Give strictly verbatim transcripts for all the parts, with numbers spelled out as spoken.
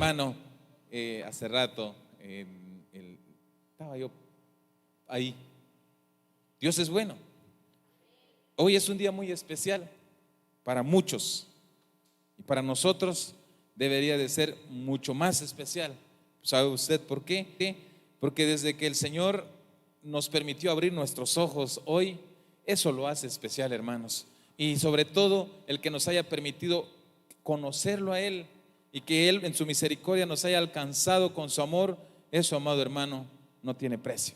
Hermano, eh, hace rato, en el, estaba yo ahí. Dios es bueno. Hoy es un día muy especial para muchos y para nosotros debería de ser mucho más especial. ¿Sabe usted por qué? Porque desde que el Señor nos permitió abrir nuestros ojos hoy, eso lo hace especial, hermanos. Y sobre todo el que nos haya permitido conocerlo a Él y que Él en su misericordia nos haya alcanzado con su amor, eso, amado hermano, no tiene precio.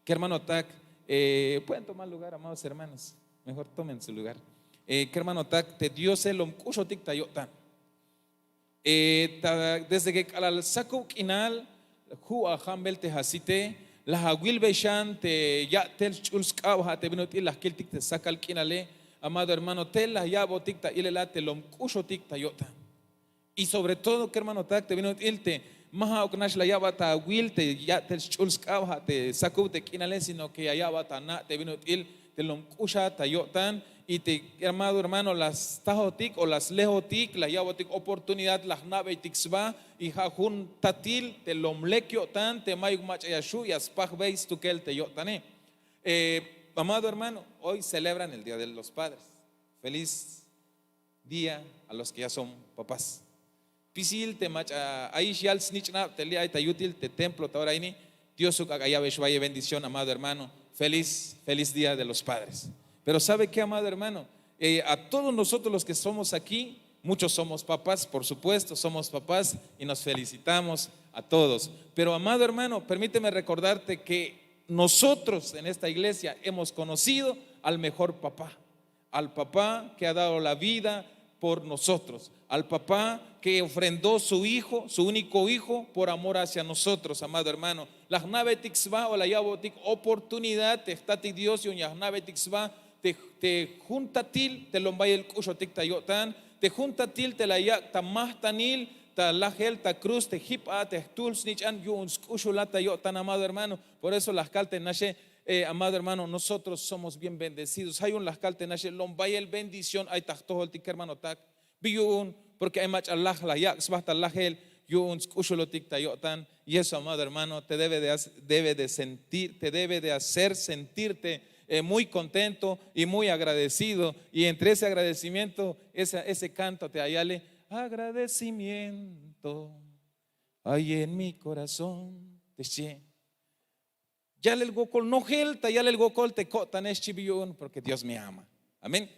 Kermanotak, eh, pueden tomar lugar, amados hermanos. Mejor tomen su lugar. Eh, kermanotak, te Diose lom k'uxotik ta yo'tan. Eh, ta, desde que k'alal sakub k'inal, ju' ajambel te jasite, la jawilbey xan te ya'tel sch'ul sk'ab, ja' te bin ut'il la jkiltik te sakal k'inale, amado hermano, te la ya'botik ta ilela te lom k'uxotik ta yo'tan. Y sobre todo, kermanotak, te bin ut'il te ma ja'uk nax la ya'bat awil te ya'tel sch'ul sk'ab, ja' te sakub te k'inale, sino que ya ya'bat ana' te bin ut'il te lom k'uxat ta yo'tan. Y te, amado hermano, la stajotik o la slejotik, la ya'botik oportunidad, la jna'beytik sba, y ja' jun tatil te lom lek yo'tan, te mayuk mach'a ya xju' ya spajbey stukel te yo'tane. Eh, amado hermano, hoy celebran el Día de los Padres. Feliz día a los que ya son papás. Pisil te mach'a ayix yal snich'nab te li' ay ta yutil te templo ta ora ini, Diosuk ak'a ya'bey xbaye bendición, amado hermano. Feliz, feliz día de los padres. Pero ¿sabe qué, amado hermano? Eh, a todos nosotros los que somos aquí, muchos somos papás, por supuesto, somos papás y nos felicitamos a todos. Pero, amado hermano, permíteme recordarte que nosotros en esta iglesia hemos conocido al mejor papá, al papá que ha dado la vida por nosotros, al papá que ofrendó su hijo, su único hijo, por amor hacia nosotros, amado hermano. La jna'beytik sba o la ya'botik oportunidad te jtatik Dios yu'un ya jna'beytik sba te, te jun tatil te lom bayel k'uxotik ta yo'tan, te jun tatil te la yak' ta majtanil, ta lajel ta cruz te jip a te jtuhl snich'an yu'un sk'uxulat ta yo'tan, amado hermano. Por eso la jkal te naxe, eh, amado hermano, nosotros somos bien bendecidos. Ja' yu'un la jkal te naxe, lom bayel bendición ay ta jtojoltik, kermanotak. Bi yu'un? Porque ay mach'a laj la yak' sba ta lajel yu'un sk'uxulotik ta yo'tan. Y eso, amado hermano, te debe de, hac- debe de sentir, te debe de hacer sentirte, eh, muy contento y muy agradecido. Y entre ese agradecimiento, ese, ese canto te ayale, agradecimiento hay en mi corazón. Te xchi. Yalel wokol, nojel ta yalel wokol te ko'tane, xchi bi yu'un, porque Dios me ama. Amén.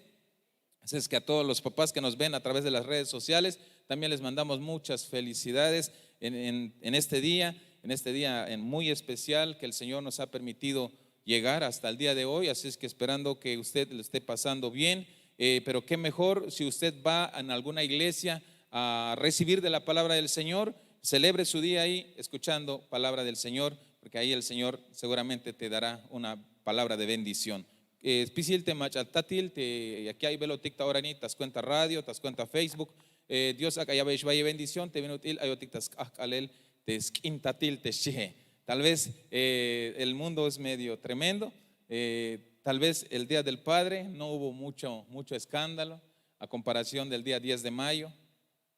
Así es que a todos los papás que nos ven a través de las redes sociales, también les mandamos muchas felicidades en, en- en este día, en este día en muy especial que el Señor nos ha permitido llegar hasta el día de hoy. Así es que esperando que usted lo esté pasando bien, eh, pero qué mejor si usted va en alguna iglesia a recibir de la palabra del Señor, celebre su día ahí escuchando palabra del Señor, porque ahí el Señor seguramente te dará una palabra de bendición. Eh, spisil te mach'a tatil te yak ya'iybelotik ta ora ini ta scuenta radio, ta scuenta Facebook. Eh, Dios ak'a ya'bey xbaye bendición te bin ut'il ayotik ta sk'ajk'alel te sk'in tatil te xchie. Tal vez, eh, el mundo es medio tremendo. Eh, tal vez el Día del Padre no hubo mucho, mucho escándalo a comparación del día diez de mayo.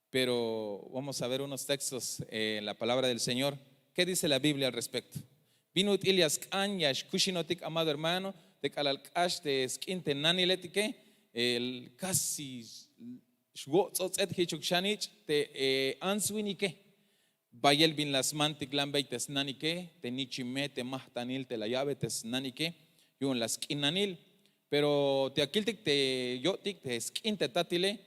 Pero vamos a ver unos textos, eh, en la palabra del Señor. ¿Qué dice la Biblia al respecto? Bin ut'il ya sk'an ya xkuxinotik, amado hermano, te k'alal k'ax te sk'in te naniletike, el casi xwotz'otz'et jichuk xanich' te, eh, ants winike. Bayel bin la smantiklanbey te snanike, te nichime, te majtanil te la ya'be te snanike yu'un la sk'in nanil. Pero te ya kiltik te yo'tik te sk'in te tatile,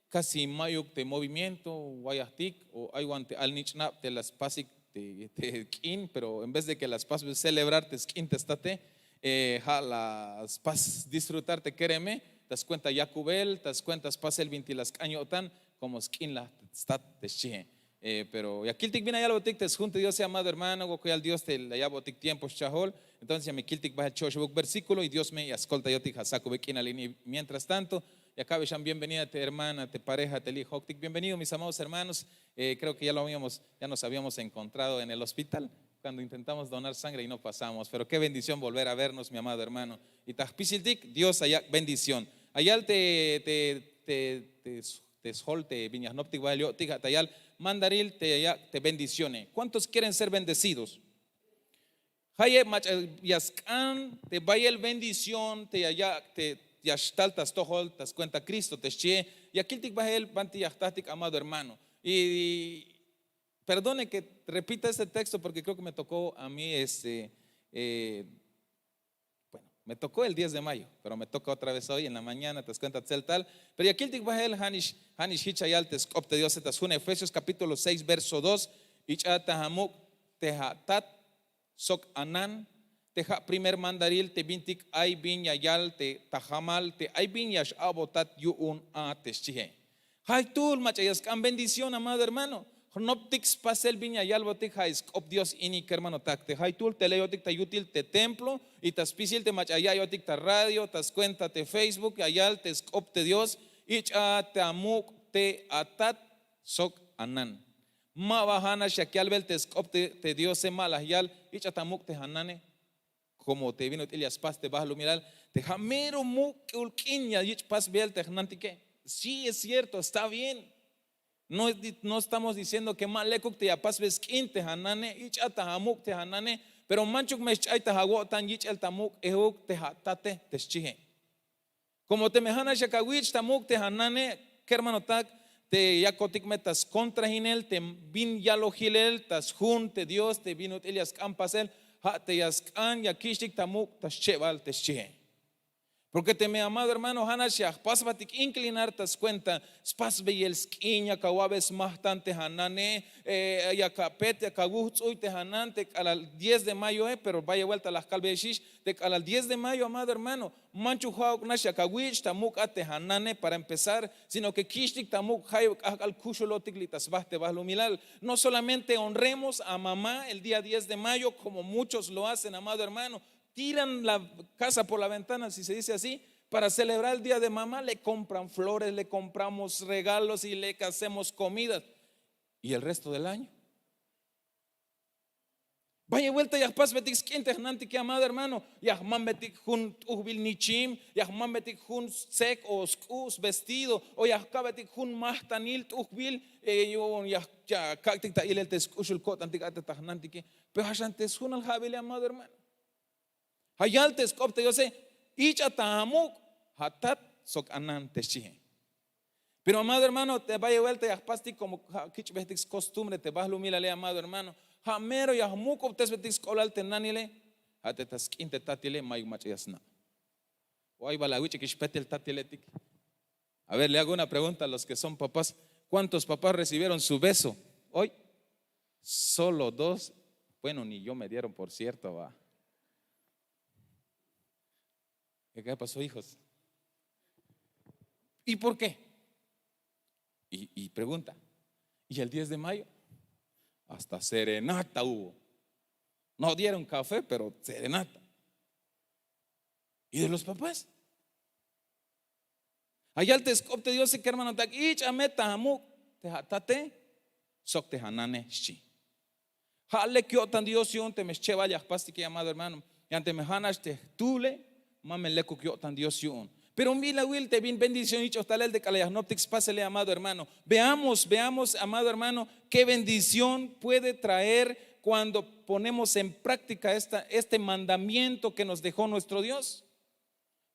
casi ma'yuk te movimiento, wayajtik o ay wan te alnich'nab te la spasik te, te k'in, pero en vez de que la spas celebrar te sk'in te state, eh, ja' la spas disfrutar te kereme ta scuenta yakubel, ta scuenta spasel bintik la sk'an yo'tan, como sk'in la stat te xchie. Eh, pero ya kiltik bin ya yalbotik te sjun te Diose, amado hermano, wokol yal Dios te la ya'botik tiempo xchajol. Entonces ya me kiltik bahel cho'oxebuk versículo y Dios me ya skoltayotik ja' sakube k'inal ini. Mientras tanto, ya kabe xan bienvenida te hermana, te pareja te li' joktik. Bienvenido, mis amados hermanos. Eh, creo que ya lo habíamos, ya nos habíamos encontrado en el hospital cuando intentamos donar sangre y no pasamos. Pero qué bendición volver a vernos, mi amado hermano. Y ta jpisiltik Dios ya yak' bendición. Ya yal te, te, te, te te sjol te bin ya jnoptik bahel yo'tik, ja' ta yal mandaril te ya yak' te bendicione. ¿Cuántos quieren ser bendecidos? Jayeb mach'a ya sk'an te bayel bendición te ya yak' te ya xtal ta stojol ta skuenta Cristo te xchihe. Ya kiltik bahel banti ya jtajtik, amado hermano. Y perdone que repita este texto porque creo que me tocó a mí este eh, bueno, me tocó el diez de mayo, pero me toca otra vez hoy en la mañana ta skuenta tseltal. Pero ya kiltik bahel, ja'nix ja'nix jich ya yal te sk'op te Diose ta sjun Efesios capítulo seis verso dos: Ich'a ta amuk' te atat sok anan. Te ja' primer mandaril te bintik ay bin ya yal te ta jamal te ay bin ya x-a'botat yu'un a te xchihe. Jaytuhl mach'a ya sk'an bendición, amado hermano. Jnoptik spasel bin ya yalbotik ja' sk'op Dios ini, kermanotak. Te jaytuhl te leyotik ta yutil te templo y ta spisil te mach'a ya ya'iyotik ta radio, ta skuenta te Facebook, ya yal te sk'op te Dios: Ich'a ta amuk' te atat sok anan. Ma ba ja'nax yak yalbel te sk'op te Diose, ma la yal: Ich'a ta amuk' te anane. Como te bin ut'il ya spas te bahlumilal, te ja' mero muk'ul k'in ya yich' pasbel te jnantike. Sí, es cierto, está bien. No estamos diciendo que ma lekuk te ya pasbe sk'in te anane, ich'a ta amuk' te anane. Pero manchuk me xch'ay ta awo'tan yich'el ta muk' euk te atate te xchihe. Como teme ja'nax yak awich' ta muk' te anane, kermanotak, te yakotik me ta skontrahinel te bin yalojilel ta sjun te Dios te bin ut'il ya sk'an pasel, ja' te ya sk'an ya kich'tik ta muk' ta schebal te xchihe. Porque teme, amado hermano, ja'nax ya jpasbatik inclinar ta skuenta spasbeyel sk'in, yak awa'be smajtan te anane, yak apet yak awuj ts'uy te anan te k'alal diez de mayoe. Pero bayel buelta la jkalbeyexix, te k'alal diez de mayo, amado hermano, manchuk ja'uk nax yak awich' ta muk' a te anane para empezar, sino que kich'tik ta muk' jayeb k'ajk'al kuxulotik li' ta sba te bahlumilal. No solamente honremos a mamá el día diez de mayo como muchos lo hacen, amado hermano, tiran la casa por la ventana, si se dice así, para celebrar el día de mamá. Le compran flores, le compramos regalos y le hacemos comidas. ¿Y el resto del año? Bayel buelta ya jpasbetik sk'in te jnantike, amado hermano, ya jmanbetik jun t'ujbil nichim, ya jmanbetik jun stsek o sk'u' svestido, o ya jka'betik jun majtanil t'ujbil, ya kak'tik ta ilel te sk'uxul ko'tantik a te ta jnantike. Pero ja' xan te sjunal ja'bile, amado hermano. Ja' yal te sk'op te Diose: Ich'a ta amuk' atat sok anan te xchihe. Pero, amado hermano, te bayel buelta ya jpastik como ja' kich'bejtik skostumbre te bahlumilale, amado hermano. Ja' mero ya jmuk'ubtesbetik sk'oblal te nanile. Ja' te ta sk'in te tatile mayuk mach'a ya sna'. O ay bal awich'ikix petel tatiletik. A ver, le hago una pregunta a los que son papás. ¿Cuántos papás recibieron su beso hoy? Solo dos. Bueno, ni yo me dieron, por cierto, va. ¿Qué pasó, hijos? ¿Y por qué? Y, y pregunta, ¿y el diez de mayo? Hasta serenata hubo. No dieron café, pero serenata. ¿Y de los papás? Ja' yal te sk'op te Diose, kermanotak: Ich'a me ta amuk' te atate sok te anane, xchi. Ja' lek yo'tan Dios yu'un teme schebal ya jpastike, amado hermano. Yan teme ja'nax te jtuhle, ma me lekuk yo'tan Dios yu'un. Pero bin la awil te bin bendición yich'oj talel te k'alal ya jnoptik spasele, amado hermano. Veamos, veamos, amado hermano, qué bendición puede traer cuando ponemos en práctica esta, este mandamiento que nos dejó nuestro Dios.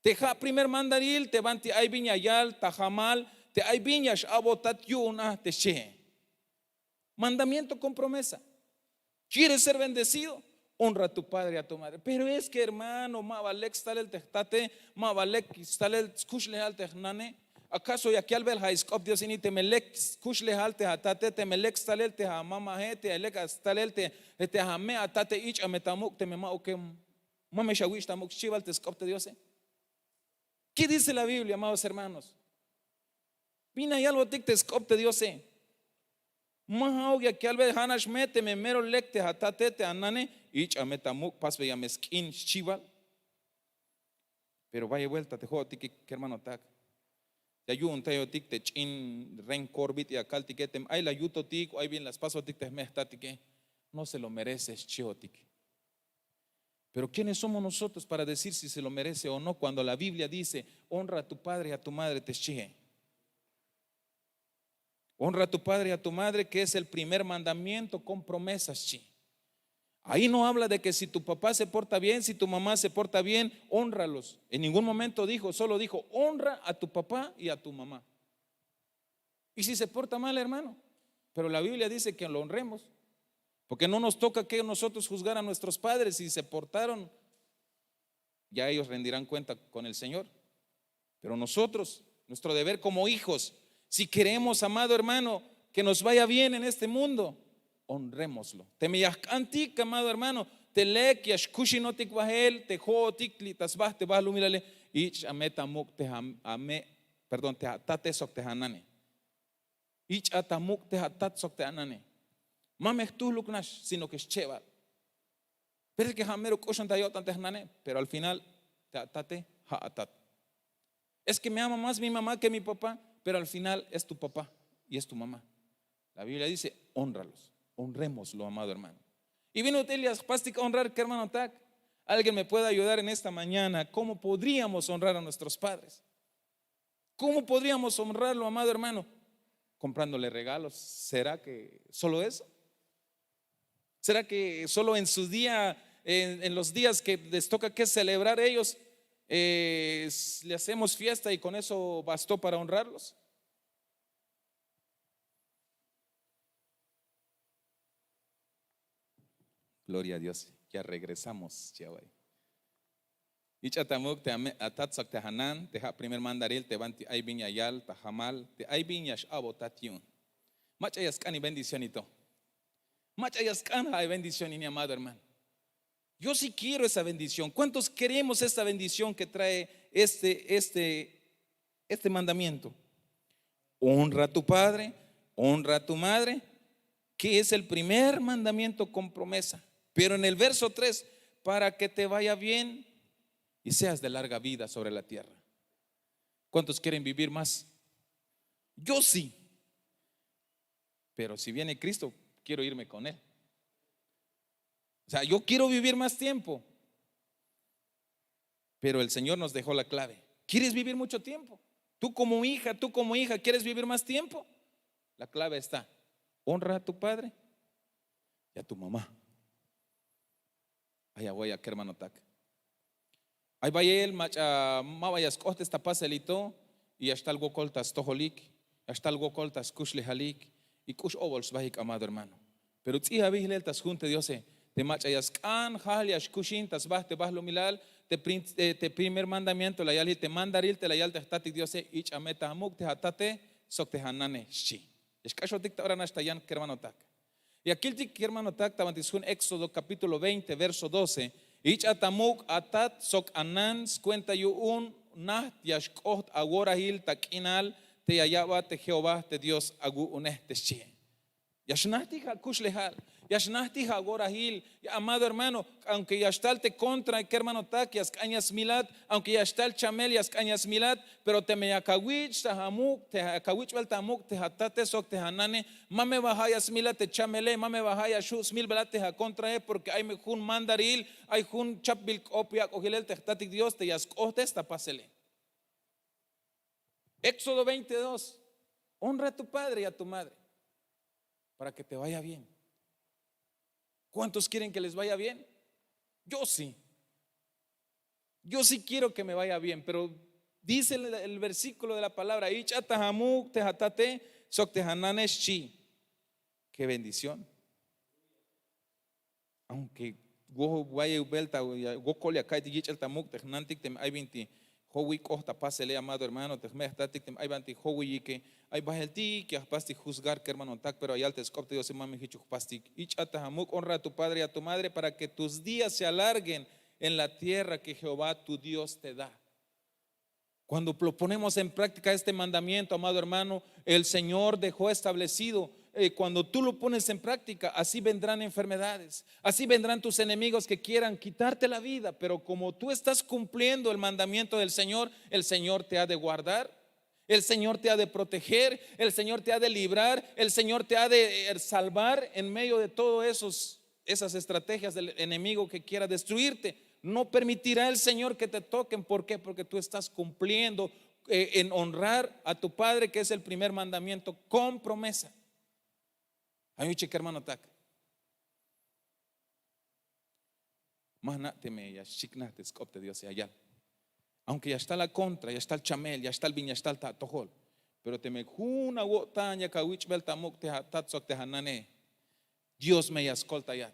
Te ja' primer mandaril te banti ay bin ya yal ta jamal te ay bin ya x-a'botat yu'un a te xchihe. Mandamiento con promesa. ¿Quieres ser bendecido? Honra a tu padre y a tu madre. Pero es que, hermano, ma ba lek stalel te jtate, ma ba lek stalel skuxlejal te jnane. ¿Acaso yak yalbel ja' sk'op Dios ini teme lek skuxlejal te atate, teme lek stalel te amamae, te lek stalel te, te ame atate: Ich'a me ta muk' teme ma'uke, ma me xawich' ta muk'? Xchi bal te sk'op te Diose. ¿Qué dice la Biblia, amados hermanos? Bin la yalbotik te sk'op te Diose. Ma ja'uk yak yalbe ja'nax me teme mero lek te atate, te anane: Ich'a me ta muk', pasbeya me sk'in, xchi bal. Pero bayel buelta te jo'otike, kermanotak, ya yu'untayotik te ch'in rencor bit'il ya kaltike teme ay la yutotik o ay bin la spasotik te jme' jtatike. No se lo merece, xchiotik. Pero ¿quiénes somos nosotros para decir si se lo merece o no cuando la Biblia dice: Honra a tu padre y a tu madre, te xchihe? Honra a tu padre y a tu madre, que es el primer mandamiento con promesa, xchi. Ahí no habla de que si tu papá se porta bien, si tu mamá se porta bien, ónralos. En ningún momento dijo, solo dijo: "Honra a tu papá y a tu mamá". Y si se porta mal, hermano, pero la Biblia dice que lo honremos, porque no nos toca que nosotros juzgar a nuestros padres. Si se portaron, ya ellos rendirán cuenta con el Señor. Pero nosotros, nuestro deber como hijos, si queremos, amado hermano, que nos vaya bien en este mundo, honrémoslo. Teme ya jk'antik, amado hermano, te lek ya xkuxinotik bahel te jo'otik li' ta sba te bahlumilale, ich'a me ta muk' te ame', perdón, te atate sok te anane. Ich'a ta muk' te atat sok te anane. Ma me jtuhluk nax, sino que xchebal. Pero es que ja' mero k'uxan ta yo'tan te jnane, pero al final te atate ja' atat. Es que me ama más mi mamá que mi papá, pero al final es tu papá y es tu mamá. La Biblia dice: "Ónralos, honrémoslo, amado hermano". Y bin ut'il ya jpastik honrar, kermanotak. Alguien me puede ayudar en esta mañana, ¿cómo podríamos honrar a nuestros padres? ¿Cómo podríamos honrarlo, amado hermano? Comprándole regalos. ¿Será que solo eso? ¿Será que solo en su día, en, en los días que les toca que celebrar ellos, eh, s- le hacemos fiesta y con eso bastó para honrarlos? Gloria a Dios, ya regresamos, Chihuahua. Ich'a ta muk' te ame- atat sok te anan, te ja' primer mandaril te banti ay bin ya yal ta jamal, te ay bin ya x-a'botat yu'un. Mach'a ya sk'an bendición y to. Mach'a ya sk'an ja' bendición y, amado hermano. Yo sí quiero esa bendición. ¿Cuántos queremos esta bendición que trae este, este, este mandamiento? Honra a tu padre, honra a tu madre, que es el primer mandamiento con promesa. Pero en el verso tres: "Para que te vaya bien y seas de larga vida sobre la tierra". ¿Cuántos quieren vivir más? Yo sí. Pero si viene Cristo, quiero irme con él. O sea, yo quiero vivir más tiempo. Pero el Señor nos dejó la clave. ¿Quieres vivir mucho tiempo? Tú como hija, tú como hija, ¿quieres vivir más tiempo? La clave está: honra a tu padre y a tu mamá. Ay, awoy, a kermanotak. Ay bayel mach'a ma ba ya sk'ohtes ta pasel y to, y ya xtal wokol ta stojolik, ya xtal wokol ta skuxlejalik, y k'ux obol sbahik, amado hermano. Pero ts'ij abijlel ta sjun te Diose, te mach'a ya sk'an jajl ya xkuxin ta sba te bahlumilal, te, prin- te, te primer mandamiento la yalil, te mandaril te la yal te jtatik Diose: "Ich'a me ta amuk' te atate sok te anane", xchi. Ya xk'axotik ta ora nax ta yan, kermanotak. Ya kiltik, kermanotak, ta banti sjun Éxodo capítulo veinte, verso doce: "Ich'a ta muk' atat sok anan skuenta yu'un najt ya xk'oht aworahil ta k'inal te ya ya'bat te Jehová te Dios awu'unej", te xchi. Ya xnajtij akuxlejal, ya xnajtij aworahil. Ya, amado hermano, aunque ya xtal te contra, kermanotak, ya sk'an ya smilat, aunque ya xtal chamel, ya sk'an ya smilat, pero teme ya kawich' ta amuk', te ya kawich'bal ta amuk' te atate sok te anane, ma me ba ja' ya smilat te chamele, ma me ba ja' ya xju' smilbalat te akontrae, porque ay me jun mandaril, ay jun chapbil k'op yak'ojilel te jtatik Dios te ya sk'ohtes ta pasele. Éxodo veintidós: "Honra a tu padre y a tu madre para que te vaya bien". ¿Cuántos quieren que les vaya bien? Yo sí. Yo sí quiero que me vaya bien, pero dice el, el versículo de la palabra: "Ich'a ta amuk' te atate sok te anane", xchi. Qué bendición. Aunque wo- waye ubel ta ya- wokol ya ka'iytik yich'el ta muk' te jnantik, teme ay binti jowiy k'oht ta pasele, amado hermano, te jme'jtatik, teme ay banti jowiyike, ay baheltik ya jpastik juzgar, kermanotak, pero ya yal te sk'op te Diose: "Ma me jichuk jpastik. Ich'a ta amuk', honra a tu padre y a tu madre para que tus días se alarguen en la tierra que Jehová tu Dios te da". Cuando lo ponemos en práctica este mandamiento, amado hermano, el Señor dejó establecido, eh, cuando tú lo pones en práctica, así vendrán enfermedades, así vendrán tus enemigos que quieran quitarte la vida, pero como tú estás cumpliendo el mandamiento del Señor, el Señor te ha de guardar, el Señor te ha de proteger, el Señor te ha de librar, el Señor te ha de, eh, salvar en medio de todos esos, esas estrategias del enemigo que quiera destruirte. No permitirá el Señor que te toquen. ¿Por qué? Porque tú estás cumpliendo eh, en honrar a tu padre, que es el primer mandamiento, con promesa. Ay, uche, kermanotak. Ma jna' teme ya xchiknaj te sk'op te Diose, ya yal. Aunque ya xtal akontra, ya xtal chamel, ya xtal bin, ya xtal ta atojol, pero teme jun awo'tan yak awich'bel ta muk' te atat sok te anane, Dios me ya skoltayat,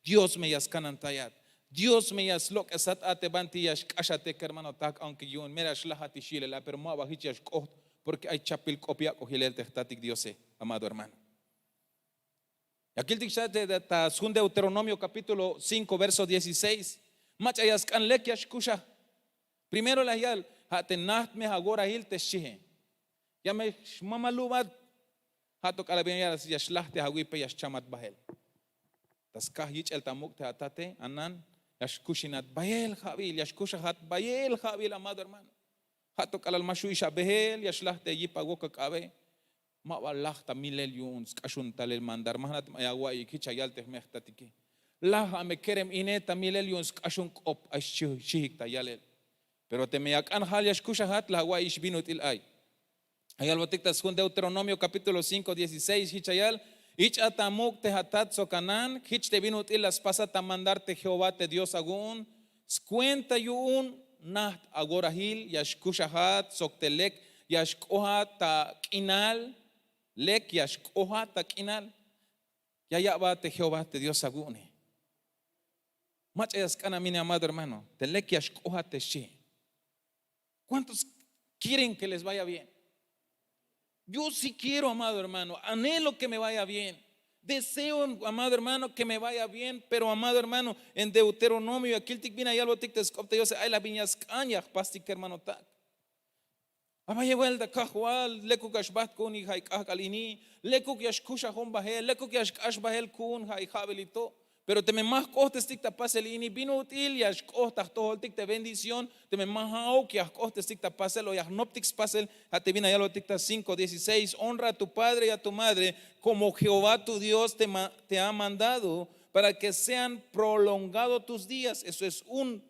Dios me ya skanantayat, Dios me ya slok'esat a te banti ya xk'axate, kermanotak, aunque yu'un mero ya xlajatix yilel a, pero ma ba jich ya xk'ot, porque ay chapbil k'op yak'oj yilel te jtatik Diose, amado hermano. Ya kiltik xan te ta sjun Deuteronomio capítulo cinco, verso dieciséis. Mach'a ya sk'an lek ya xkuxaj. Primero la yal, ja' te najt me aworahil te xchihe. Ya me xmamalubaj. Ja' to k'alal bin ya xlaj te awipe, ya xchamat bahel. Ta skaj yich'el ta muk' te atate, anan, ya xkuxinat bayel ja'bil, ya xkuxajat bayel ja'bil, amado hermano. Ja' to k'alal ma xju'ix abehel, ya xlaj te yip awok ak'abe. Ma ba laj ta milel yu'un sk'axun talel mandar, ma jna' te ma ya awa'iyik, jich ya yal te jme jtatike. Laj a me kerem ine ta milel yu'un sk'axun k'op ay xchijik ta yalel. Pero teme ya k'an jal ya xkuxajat, la awa'iyix bin ut'il ay. Ya yalbotik ta sjun Deuteronomio capítulo cinco, dieciséis, jich ya yal: Ich'a ta muk' te atat sok anan, jich te bin ut'il la spasat ta mandar te Jehová te Dios awu'un, skuenta yu'un najt aworahil ya xkuxajat sok te lek ya xk'ojat ta k'inal, lek ya xk'ojat ta k'inal ya ya'bat te Jehová te Dios awu'une. Mach'a ya sk'an a mine, amado hermano, te lek ya xk'ojat te xchi. ¿Cuántos quieren que les vaya bien? Yo sí quiero, amado hermano, anhelo que me vaya bien. Deseo, amado hermano, que me vaya bien, pero, amado hermano, en Deuteronomio ya kiltik bin ya yalbotik te sk'op te Diose, ay la bin ya sk'an ya jpastik, kermanotak. A bayel buelta, Kajwal, lekuk ya xbajt ku'un ja' ay k'ajk'al ini, lekuk ya xkuxajon bahel, lekuk ya xk'ax bahel ku'un ja' ay ja'beli to. Pero teme ma jk'ojtestik ta pasel ini, bin ut'il ya xk'ot ta jtojoltik te bendición teme ma ja'uk ya jk'ojtestik ta pasel o ya jnoptik spasel? Ja' te bin ya yalbotik ta cinco dieciséis: Honra a tu padre y a tu madre como Jehová tu Dios te ma-, te ha mandado, para que sean prolongados tus días. Eso es un,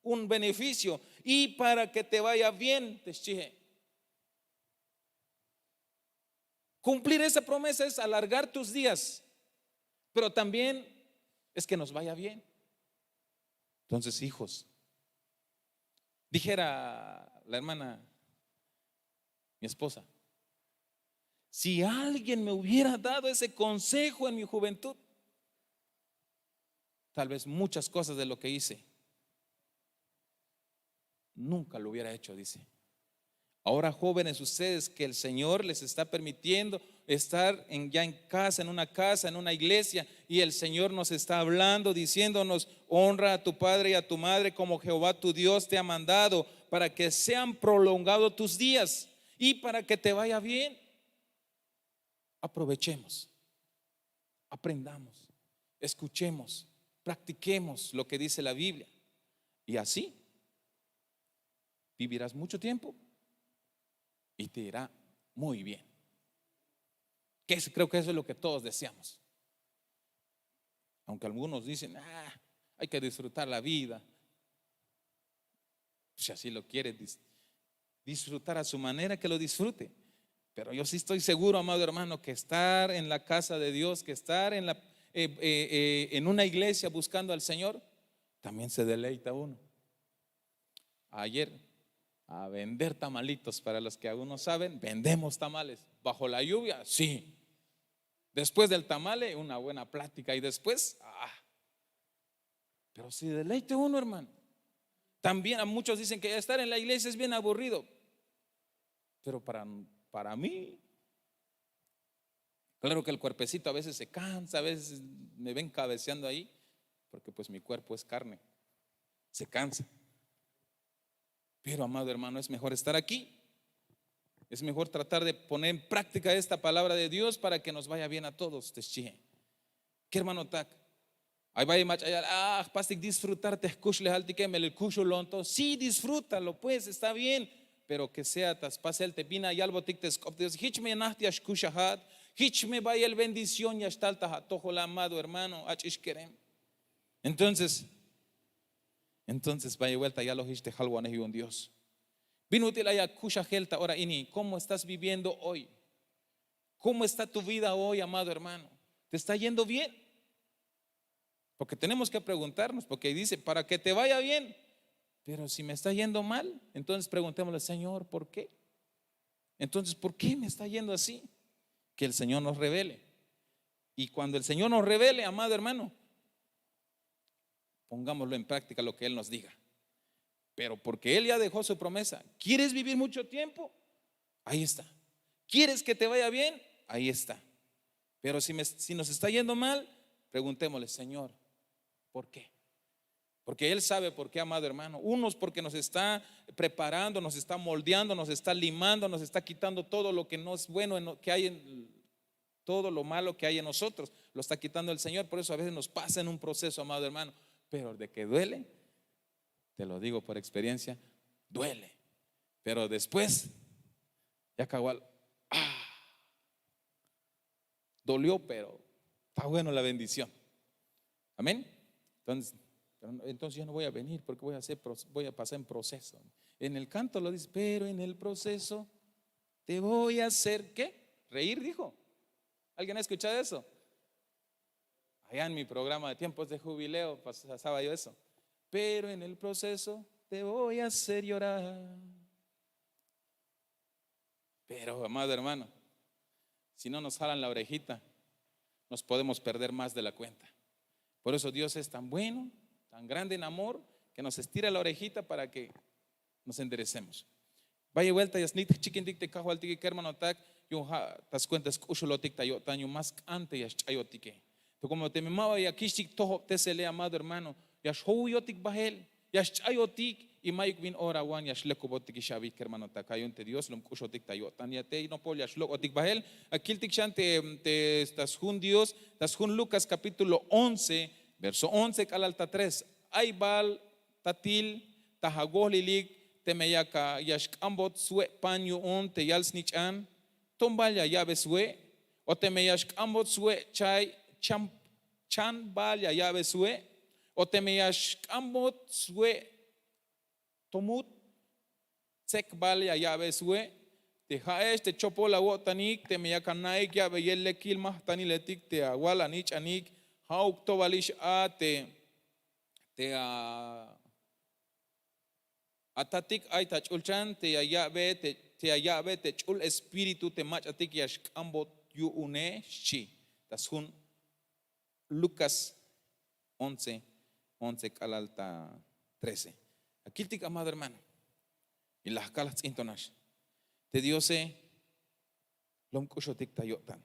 un beneficio. Y para que te vaya bien, te xchihe. Cumplir esa promesa es alargar tus días, pero también es que nos vaya bien. Entonces, hijos, dijera la hermana, mi esposa, si alguien me hubiera dado ese consejo en mi juventud, tal vez muchas cosas de lo que hice nunca lo hubiera hecho, dice. Ahora, jóvenes, ustedes que el Señor les está permitiendo estar en, ya en casa, en una casa, en una iglesia, y el Señor nos está hablando, diciéndonos: "Honra a tu padre y a tu madre como Jehová tu Dios te ha mandado, para que sean prolongados tus días y para que te vaya bien". Aprovechemos, aprendamos, escuchemos, practiquemos lo que dice la Biblia. Y así vivirás mucho tiempo y te irá muy bien. Que es, creo que eso es lo que todos deseamos. Aunque algunos dicen: "Ah, hay que disfrutar la vida". Si así lo quiere dis-, disfrutar a su manera, que lo disfrute. Pero yo sí estoy seguro, amado hermano, que estar en la casa de Dios, que estar en la, eh, eh, eh, en una iglesia buscando al Señor, también se deleita uno. Ayer, a vender tamalitos, para los que aún no saben, vendemos tamales. Bajo la lluvia, sí. Después del tamale, una buena plática. Y después, ah. Pero se deleita uno, hermano. También a muchos dicen que estar en la iglesia es bien aburrido. Pero para, para mí, claro que el cuerpecito a veces se cansa, a veces me ven cabeceando ahí, porque pues mi cuerpo es carne, se cansa. Pero, amado hermano, es mejor estar aquí. Es mejor tratar de poner en práctica esta palabra de Dios para que nos vaya bien a todos, te xchihe. Kermanotak, ay bayel mach'a ya, ah, jpastik disfrutar te jkuxlejaltike, melel kuxulon to. Sí, disfrútalo, pues, está bien, pero que sea ta spasel te bin ya yalbotik te sk'op te Dios. Jich me najt ya xkuxajat, jich me bayel bendición ya xtal ta atojol, amado hermano, ach'ix kerem. Entonces, entonces bayel buelta yalojix te jalwanej yu'un Dios. Bin ut'il ay akuxajel ta ora ini? ¿Cómo estás viviendo hoy? ¿Cómo está tu vida hoy, amado hermano? ¿Te está yendo bien? Porque tenemos que preguntarnos, porque dice, para que te vaya bien. Pero si me está yendo mal, entonces preguntémosle, Señor, ¿por qué? Entonces, ¿por qué me está yendo así? Que el Señor nos revele. Y cuando el Señor nos revele, amado hermano, pongámoslo en práctica lo que Él nos diga. Pero porque Él ya dejó su promesa. ¿Quieres vivir mucho tiempo? Ahí está. ¿Quieres que te vaya bien? Ahí está. Pero si, me- si nos está yendo mal, preguntémosle, Señor, ¿por qué? Porque Él sabe por qué, amado hermano. Unos porque nos está preparando, nos está moldeando, nos está limando, nos está quitando todo lo que no es bueno en lo- que hay en todo lo malo que hay en nosotros. Lo está quitando el Señor, por eso a veces nos pasa en un proceso, amado hermano. Pero de que duele, te lo digo por experiencia, duele. Pero después, ya acabó. Dolió, pero está bueno la bendición. Amén. Entonces, pero no- entonces yo no voy a venir porque voy a, hacer, voy a pasar en proceso. En el canto lo dice, pero en el proceso te voy a hacer, ¿qué? Reír, dijo. ¿Alguien ha escuchado eso? Allá en mi programa de tiempos de jubileo pasaba yo eso. Pero en el proceso te voy a hacer llorar. Pero, amado hermano, si no nos jalan la orejita, nos podemos perder más de la cuenta. Por eso Dios es tan bueno, tan grande en amor, que nos estira la orejita para que nos enderecemos. Bay buelta ya snitik chikintik te kajwaltik, kermanotak, yu'un ja' ta skuenta sk'uxulotik ta yo'tan yu'un ma sk'an te ya xch'ayotike. Te como teme ma ba ya kixtik tojobtesele, amado hermano, ya xjowiyotik bahel, ya xch'ayotik. Y mayuk bin ora wan ya xlekubotik ix abi, kermanotak, ja' yu'un te Dios lom k'uxotik ta yo'tan ya te nopol ya xlok'otik bahel. A kiltik xan te, te ta sjun Dios, ta sjun Lucas capítulo once, verso once k'alal ta tres. Ay bal tatil ta awohlilik, teme yak a ya xk'ambot swe' pan yu'un te yal snich'an, ton bal ya ya'be swe'? O teme ya xk'ambot swe' chay, chan bal ya ya'be swe'? O teme ya xk'ambot swe' tomut, tsek bal ya ya'be swe'? Te ja'ex te chopol awo'tanik, teme yak ana'ik ya'beyel lekil majtaniletik te awal anich'anik, ja'uk to balix a te te a atatik ay ta ch'ulchan te ya ya'be te ch'ul espíritu te mach'atik ya xk'ambot yu'une, xchi. Ta sjun Lucas once, once k'alal ta trece. A kiltik, amado hermano, y la jkal jts'in tonax, te Diose lom k'uxotik ta yo'tan.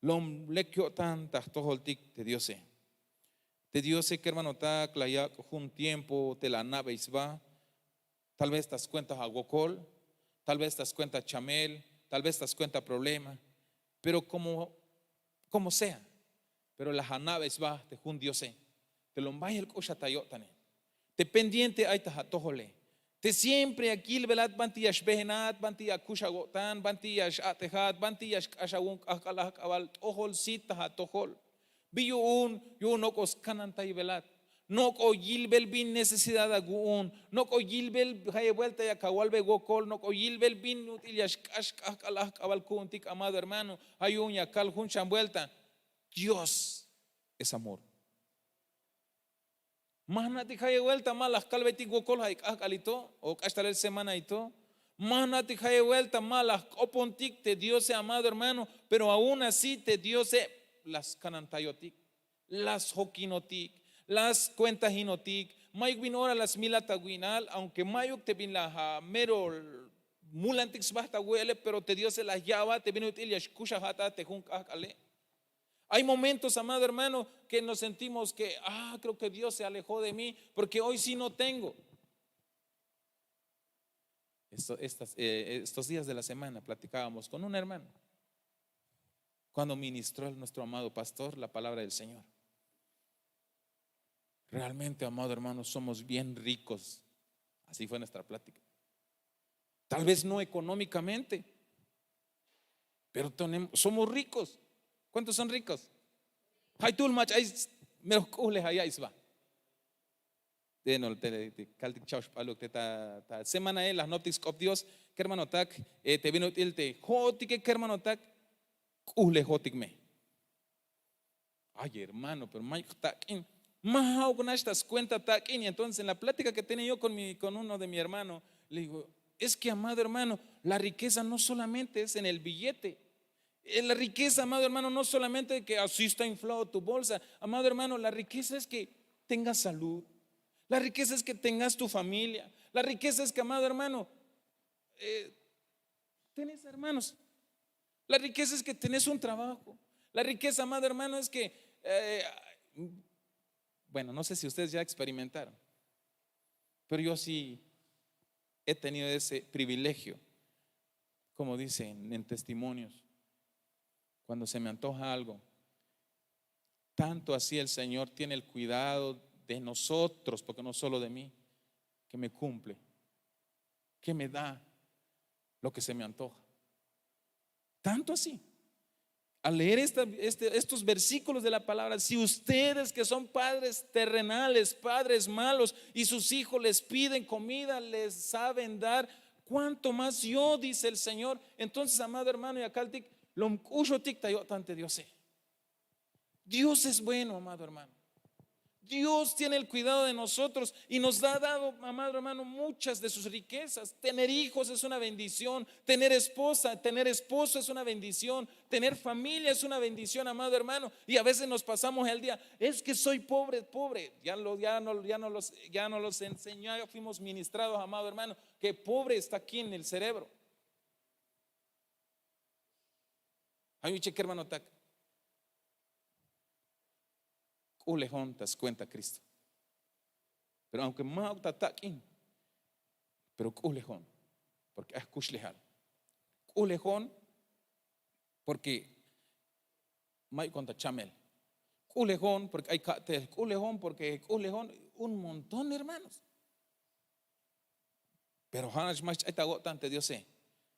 Lom lek yo'tan ta jtojoltik te Diose. Te Diose, kermanotak, la yak' jun tiempo te la ana'bey sba, tal vez ta skuenta awokol, tal vez ta skuenta chamel, tal vez ta skuenta problema, pero como como sea, pero la ana'bey sba te jun Diose te lom bayel k'uxat ta yo'tane. Te pendiente ay ta atojole. Te siempre ya yilbelat banti ya xbehenat, banti ya kux awo'tan, banti ya x-a'tejat, banti ya xk'ax awu'un k'ajk'al ajk'abal t'ojol sit ta atojol. Bi yu'un? Yu'un nok'o skanantaybelat. Nok'o yilbel bin necesidad awu'un. Nok'o yilbel jayeb buelta yak awalbe wokol. Nok'o yilbel bin ut'il ya xk'ax k'ajk'al ajk'abal ku'untik, amado hermano. Ja' yu'un ya kal jun xan buelta, Dios es amor. Ma jna'tik jayeb buelta ma la jkalbeytik wokol ja' k'ajk'al ito o k'ax talel semana ito. Ma jna'tik jayeb buelta ma la jk'opontik te Diose, amado hermano. Pero aun así te Diose la skanantayotik, la sjokinotik, la skuentajinotik. Mayuk bin ora la smilat awi'nal, aunque mayuk te bin la mero mulantik sba ta we'ele, pero te Diose la ya'bat te bin ut'il ya xkuxajat a te jun k'ajk'ale. Hay momentos, amado hermano, que nos sentimos que, ah, creo que Dios se alejó de mí, porque hoy sí no tengo. Esto- estas- eh, estos días de la semana platicábamos con un hermano cuando ministró nuestro amado pastor la palabra del Señor. Realmente, amado hermano, somos bien ricos. Así fue nuestra plática. Tal vez no económicamente, pero tenemos- somos ricos. ¿Cuántos son ricos? Jaytul mach'a ay s- mero jk'uhle jaya isba. Te no te kaltik cha'ox p'aluk te ta semanae la jnoptik sk'op Dios. Kermanotak, te bin ut'il te jo'otike kermanotak, k'uhlejotik me. Ay hermano, pero mayuk tak'in. Ma ja'uk nax ta skuenta tak'in. Y entonces en la plática que tenía yo con mi con uno de mi hermano, le digo, es que amado hermano, la riqueza no solamente es en el billete. La riqueza, amado hermano, no solamente que así está inflado tu bolsa. Amado hermano, la riqueza es que tengas salud. La riqueza es que tengas tu familia. La riqueza es que, amado hermano, eh, tenés hermanos. La riqueza es que tenés un trabajo. La riqueza, amado hermano, es que, eh, bueno, no sé si ustedes ya experimentaron, pero yo sí he tenido ese privilegio, como dicen en testimonios, cuando se me antoja algo. Tanto así el Señor tiene el cuidado de nosotros, porque no solo de mí, que me cumple, que me da lo que se me antoja. Tanto así. Al leer este, estos versículos de la palabra, si ustedes que son padres terrenales, padres malos, y sus hijos les piden comida, les saben dar, cuánto más yo, dice el Señor. Entonces, amado hermano, y acá el tic, lo mk'uxotik ta yo'tan te Diose. Dios es bueno, amado hermano. Dios tiene el cuidado de nosotros y nos ha dado, amado hermano, muchas de sus riquezas. Tener hijos es una bendición, tener esposa, tener esposo es una bendición, tener familia es una bendición, amado hermano. Y a veces nos pasamos el día, es que soy pobre, pobre. Ya, lo, ya, no, ya, no los, ya no los enseñó, ya fuimos ministrados, amado hermano, que pobre está aquí en el cerebro. Ay, mi hermano, tak. K'uhlejon ta skuenta Cristo. Pero aunque ma'uk ta tak'in, pero k'uhlejon, porque ay jkuxlejal. K'uhlejon, porque mayukon ta chamel. K'uhlejon, porque ay ka'tel. K'uhlejon, porque k'uhlejon, un montón, hermanos. Pero ja' nax ma xch'ay ta awo'tan te Diose.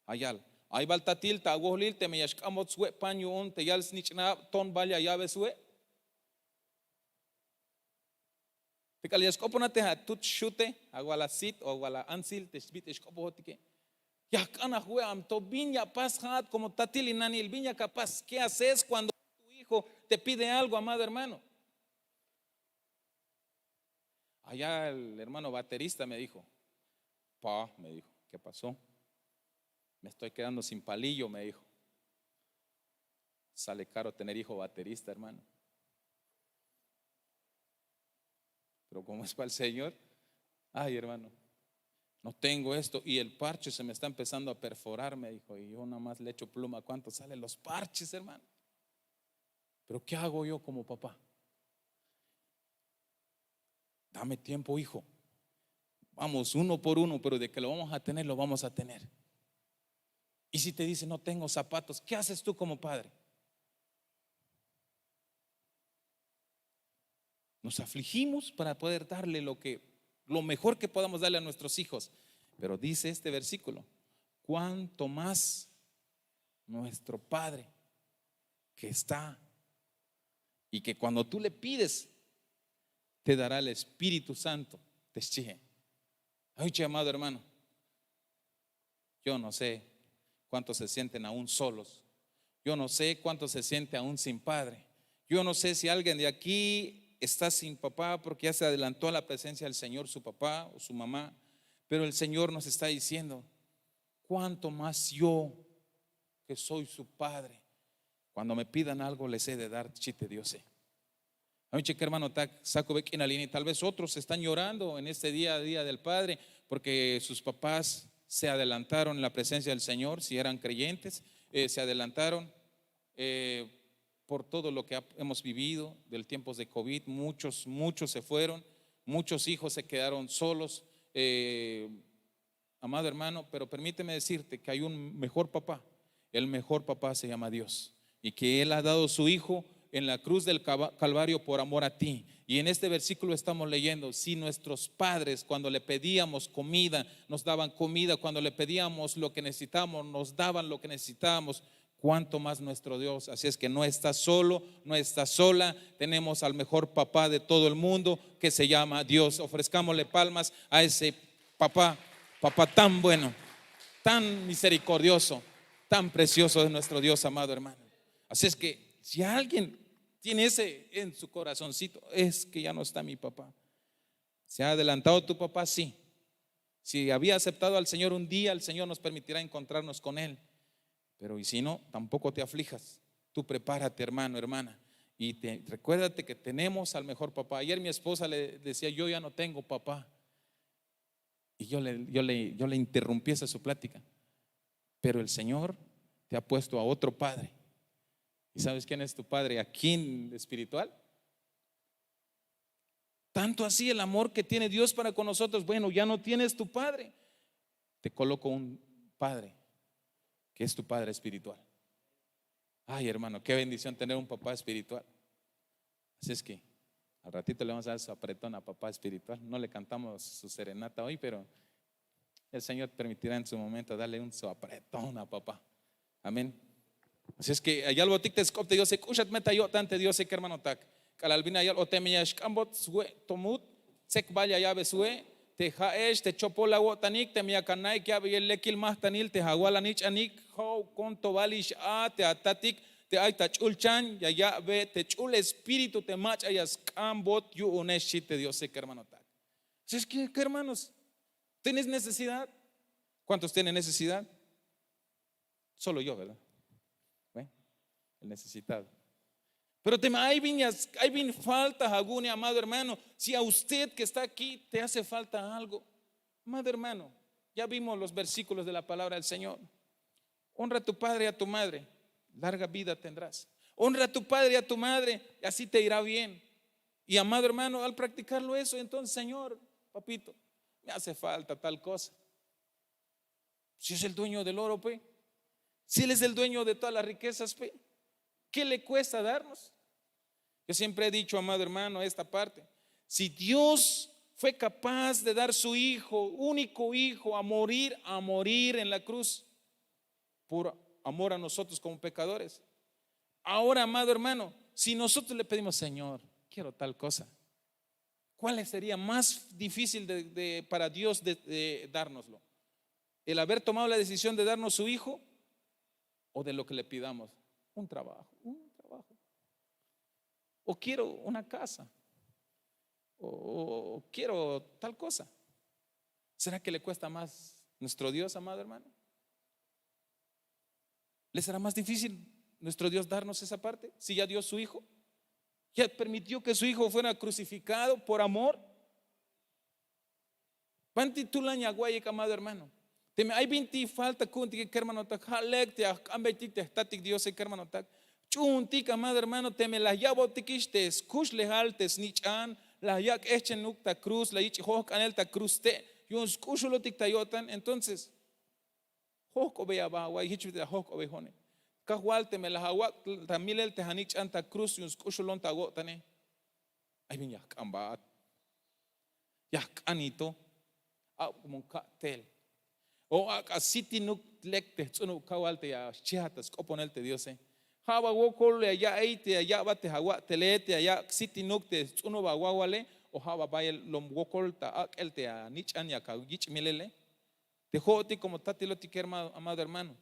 Ja' yal, ay bal tatil ta awojlil teme ya xk'ambot swe' pan yu'un te yal snich'nab, ton bal ya ya'be swe'. Te k'al ya xk'oponat te atut xute, awal asit o awal antsil te xbit'il xk'opojotike, ya jk'an ajwe', amto bin ya apas ja'at como tatil y nanil, bin yak apas? ¿Qué haces cuando tu hijo te pide algo, amado hermano? Allá el hermano baterista me dijo, pa, me dijo, ¿qué pasó? Me estoy quedando sin palillo, me dijo. Sale caro tener hijo baterista, hermano. Pero como es para el Señor, ay, hermano, no tengo esto y el parche se me está empezando a perforar, me dijo, y yo nada más le echo pluma. ¿Cuánto salen los parches, hermano? Pero ¿qué hago yo como papá? Dame tiempo, hijo. Vamos uno por uno, pero de que lo vamos a tener, lo vamos a tener. Y si te dice, no tengo zapatos, ¿qué haces tú como padre? Nos afligimos para poder darle lo que, lo mejor que podamos darle a nuestros hijos. Pero dice este versículo, cuánto más nuestro Padre que está, y que cuando tú le pides, te dará el Espíritu Santo, te xchihe. Ay, amado hermano, yo no sé cuántos se sienten aún solos. Yo no sé cuánto se siente aún sin padre. Yo no sé si alguien de aquí está sin papá porque ya se adelantó a la presencia del Señor su papá o su mamá. Pero el Señor nos está diciendo, cuánto más yo, que soy su padre, cuando me pidan algo les he de dar, xchi te Diose. Ay, mi hermano, tal vez otros están llorando en este día, Día del Padre, porque sus papás se adelantaron en la presencia del Señor, si eran creyentes, eh, se adelantaron, eh, por todo lo que hemos vivido del tiempos de covid. Muchos, muchos se fueron, muchos hijos se quedaron solos. Eh, amado hermano, pero permíteme decirte que hay un mejor papá. El mejor papá se llama Dios, y que Él ha dado su Hijo en la cruz del Calvario por amor a ti. Y en este versículo estamos leyendo, si nuestros padres, cuando le pedíamos comida, nos daban comida, cuando le pedíamos lo que necesitábamos, nos daban lo que necesitábamos, Cuánto más nuestro Dios. Así es que no estás solo, no estás sola. Tenemos al mejor papá de todo el mundo, que se llama Dios. Ofrezcámosle palmas a ese papá, papá tan bueno, tan misericordioso, tan precioso es nuestro Dios, amado hermano. Así es que si alguien tiene ese en su corazoncito, es que ya no está mi papá. ¿Se ha adelantado tu papá? Sí. Si había aceptado al Señor un día, el Señor nos permitirá encontrarnos con Él. Pero y si no, tampoco te aflijas. Tú prepárate, hermano, hermana. Y te, recuérdate que tenemos al mejor papá. Ayer mi esposa le decía: "Yo ya no tengo papá". Y yo le, yo le, yo le interrumpí esa su plática. Pero el Señor te ha puesto a otro padre. ¿Y sabes quién es tu padre aquí en espiritual? Tanto así el amor que tiene Dios para con nosotros. Bueno, ya no tienes tu padre. Te coloco un padre, que es tu padre espiritual. Ay, hermano, qué bendición tener un papá espiritual. Así es que al ratito le vamos a dar su apretón a papá espiritual. No le cantamos su serenata hoy, pero el Señor permitirá en su momento darle un su apretón a papá. Amén. Así es que ya yalbotik te sk'op te Diose: "K'uxat me ta yo'tan te Diose kermanotak. K'alal bin ya yalbot teme ya xk'ambot swe' tomut, tsekbal ya ya'be swe', te ja'ex te chopol awo'tanik, teme yak ana'ik ya'beyel lekil majtanil te awal anich'anik, jo'kon tobalix a te atatik te ay ta ch'ulchan, ya ya'be te ch'ul espíritu te mach'a ya sk'ambot yu'unex", xchi te Diose kermanotak. Así es que, hermanos, ¿tienes necesidad? ¿Cuántos tienen necesidad? Solo yo, ¿verdad? Bueno, el necesitado. Pero teme ay bin, ya- ay bin falta awu'une, amado hermano, si a usted que está aquí te hace falta algo, amado hermano, ya vimos los versículos de la palabra del Señor. Honra a tu padre y a tu madre, larga vida tendrás. Honra a tu padre y a tu madre, y así te irá bien. Y amado hermano, al practicarlo eso, entonces: "Señor, papito, me hace falta tal cosa". Si es el dueño del oro, pues. Si él es el dueño de todas las riquezas, pues, ¿qué le cuesta darnos? Yo siempre he dicho, amado hermano, esta parte. Si Dios fue capaz de dar su hijo, único hijo, a morir, a morir en la cruz, por amor a nosotros como pecadores. Ahora, amado hermano, si nosotros le pedimos: "Señor, quiero tal cosa", ¿cuál sería más difícil de- de- para Dios de- de dárnoslo? ¿El haber tomado la decisión de darnos su hijo o de lo que le pidamos? Un trabajo, un trabajo. O quiero una casa. O, o quiero tal cosa. ¿Será que le cuesta más nuestro Dios, amado hermano? ¿Le será más difícil nuestro Dios darnos esa parte? Si ya dio su hijo, ya permitió que su hijo fuera crucificado por amor. Banti tulan ya awa'iyik, amado hermano. Teme ay binti falta ku'untik kermanotak, ja' lek te ya jk'ambeytik te jtatik Diose kermanotak. Ch'uuntik, amado hermano, teme la ya'botikix te skuxlejal te snich'an, la yak' jehchenuk ta cruz, la yich' jojk'anel ta cruz te' yu'un sk'uxulotik ta yo'tan, entonces jojk'obey aba awa'iy, jich bit'il la jojk'obey jo'one. Kajwal, teme la awak' ta milel te anich'an ta cruz yu'un sk'uxulon ta awo'tane, ay bin ya jk'ambat, ya jk'anito, ak'bon ka'tel. O ak'a sitinuk lek te jts'unub kajwal te ya xchejat ta sk'oponel te Diose. Ja' aba wokol ya ya'iy te ya ya'bat te awa'tele te ya yak' sitinuk te jts'unub awajwale, o ja' aba bayel lom wokol ta ak'el te anich'an yak ayich' milele. Te jo'otik como tatilotik, hermano, amado hermano,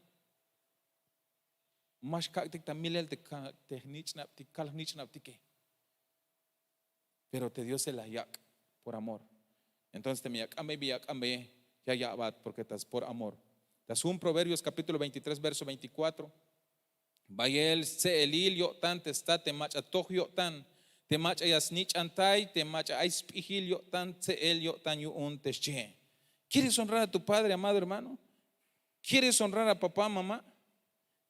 ma xkak'tik ta milel te ka- te jnich'nabtik, kal jnich'nabtike. Pero te Diose la yak' por amor. Entonces teme ya k'ambey bi ya k'ambeye, ya ya'bat, porque tas por amor. Ta sjun Proverbios capítulo veintitrés, verso veinticuatro. Bayel stse'elil yo'tan te stat te mach'a toj yo'tan, te mach'a ya snich'antay, te mach'a ay sp'ijil yo'tan, tse'el yo'tan yu'un te xchihe. ¿Quieres honrar a tu padre, amado hermano? ¿Quieres honrar a papá, mamá?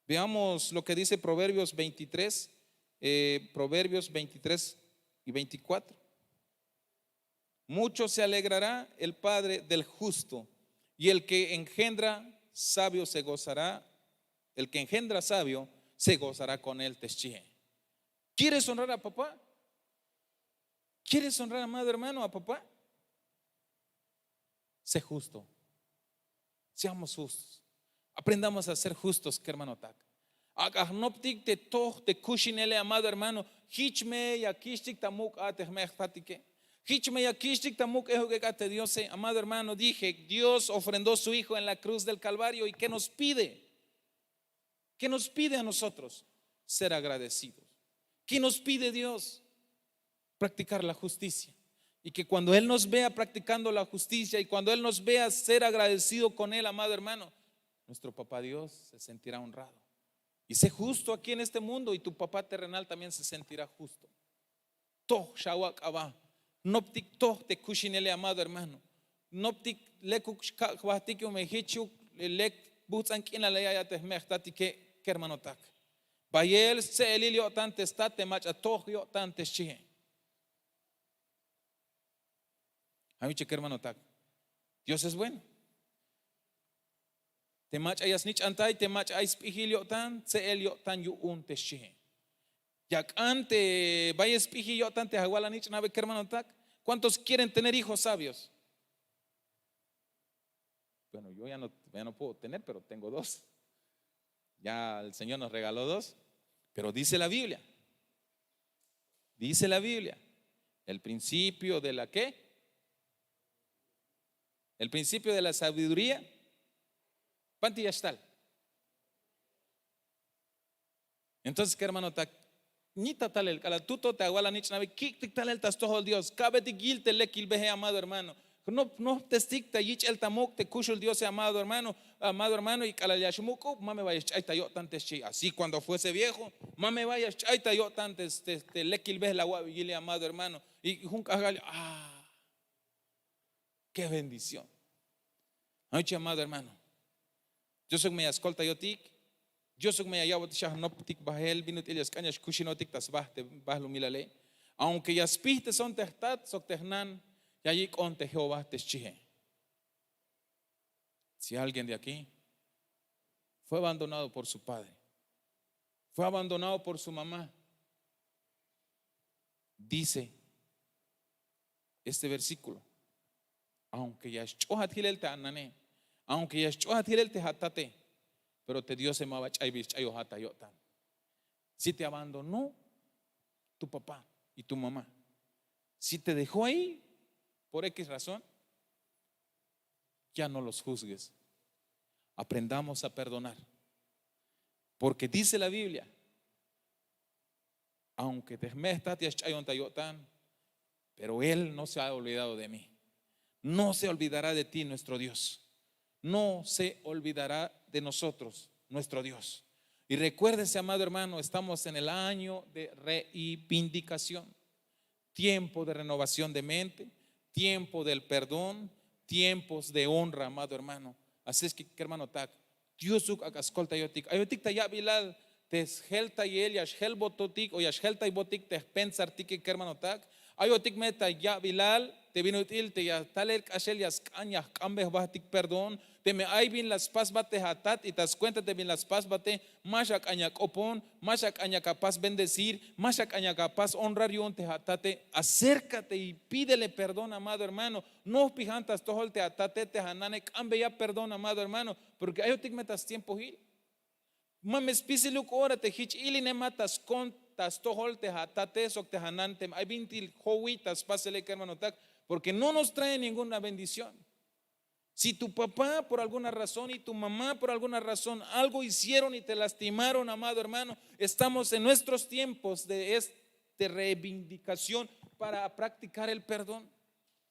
Veamos lo que dice Proverbios veintitrés, eh, Proverbios veintitrés y veinticuatro. Mucho se alegrará el padre del justo, y el que engendra sabio se gozará, el que engendra sabio se gozará con él, te xchihe. ¿Quieres honrar a papá? ¿Quieres honrar, amado hermano, a papá? Sé justo. Seamos justos. Aprendamos a ser justos, kermanotak. Ak'a jnoptik te toj te kuxinele, amado hermano. Jich me ya kixtik ta muk' a te jme' jtatike. Jich me ya kixtik ta muk' ejuk'ek a te Diose, amado hermano. Dije, Dios ofrendó su hijo en la cruz del Calvario. ¿Y qué nos pide? ¿Qué nos pide a nosotros? Ser agradecidos. ¿Qué nos pide Dios? Practicar la justicia. Y que cuando Él nos vea practicando la justicia y cuando Él nos vea ser agradecido con Él, amado hermano, nuestro papá Dios se sentirá honrado. Y sé justo aquí en este mundo y tu papá terrenal también se sentirá justo. Toj xawak' aba. Noptik toj te kuxinele, amado hermano. Noptik lekuk xkak' jbahtik yu'un me jichuk lek bujtz'an k'inal ya ya te jme' jtatike, kermanotak. Bayel stse'elil yo'tan te stat te mach'a toj yo'tan te xchihe. Ja'uche, kermanotak. Dios es bueno. Te mach'a ya snich'antay te mach'a ay sp'ijil yo'tan, tse'el yo'tan yu'un te xchihe. Ya k'an te bayel sp'ijil yo'tan te awal anich'nabe, kermanotak. ¿Cuántos quieren tener hijos sabios? Bueno, yo ya no, ya no puedo tener, pero tengo dos. Ya el Señor nos regaló dos. Pero dice la Biblia, dice la Biblia, el principio de la qué? El principio de la sabiduría. Panti ya xtal. Entonces, kermanotak, ñita talel k'alal tuto te awal anich'nabe, kik'tik talel ta stojol Dios, ka'betik yil te lekil behe, amado hermano. Jnop jnoptestik ta yich'el ta muk' te kuxul Diose, amado hermano. Amado hermano, y k'alal ya xmuk'ub, ma me vaya xch'ay ta yo'tan te xchi. Así cuando fuese viejo, ma me vaya xch'ay ta yo'tan te, te, te lekil behel awa'be yili, amado hermano. Y jun k'ajk'al, ah, qué bendición. Anoche, amado hermano, Diosuk me ya skoltayotik. Diosuk me ya ya'botik xa jnoptik bahel bin ut'il ya sk'an ya xkuxinotik ta sba te balumilale. Aunque ya spijteson te jtat sok te jnan, ya yik'on te Jehová te xchihe. Si alguien de aquí fue abandonado por su padre, fue abandonado por su mamá, dice este versículo, aunque ya sch'ohat hilel te anane, aunque ya sch'ohat hilel te atate, pero te Diose ma ba ch'aybil sch'ayojat ta yo'tan. Si te abandonó tu papá y tu mamá, si te dejó ahí por X razón, ya no los juzgues. Aprendamos a perdonar. Porque dice la Biblia, aunque te jme' jtat ya sch'ayon ta yo'tan, pero Él no se ha olvidado de mí. No se olvidará de ti nuestro Dios. No se olvidará de nosotros nuestro Dios. Y recuérdese, amado hermano, estamos en el año de reivindicación, tiempo de renovación de mente, tiempo del perdón, tiempos de honra, amado hermano. Así es que, kermanotak, Diosuk ak'a skoltayotik. Ayotik ta ya'bilal te sjeltayel ya xjelbototik o ya xjeltaybotik te jpensartike, kermanotak. Ayotik me ta ya'bilal te bin ut'il te ya talel k'axel ya sk'an ya jk'anbe jbatik perdón. Teme ay bin la spasbat te atat y ta skuenta te bin la spasbate, ma xak'an ya k'opon, ma xak'an ya apas bendecir, ma xak'an ya apas honrar yu'un te atate. Acércate y pídele perdón, amado hermano. Nojpijan ta stojol te atate, te anane, k'anbeya perdón, amado hermano, porque ayotik me ta stiempohil. Ma me spisiluk ora te jich ilinemat ta skon ta stojol te atate sok te anan, teme ay bintik jowi ta spasele, kermanotak, porque no nos trae ninguna bendición. Si tu papá por alguna razón y tu mamá por alguna razón algo hicieron y te lastimaron, amado hermano, estamos en nuestros tiempos de este reivindicación para practicar el perdón.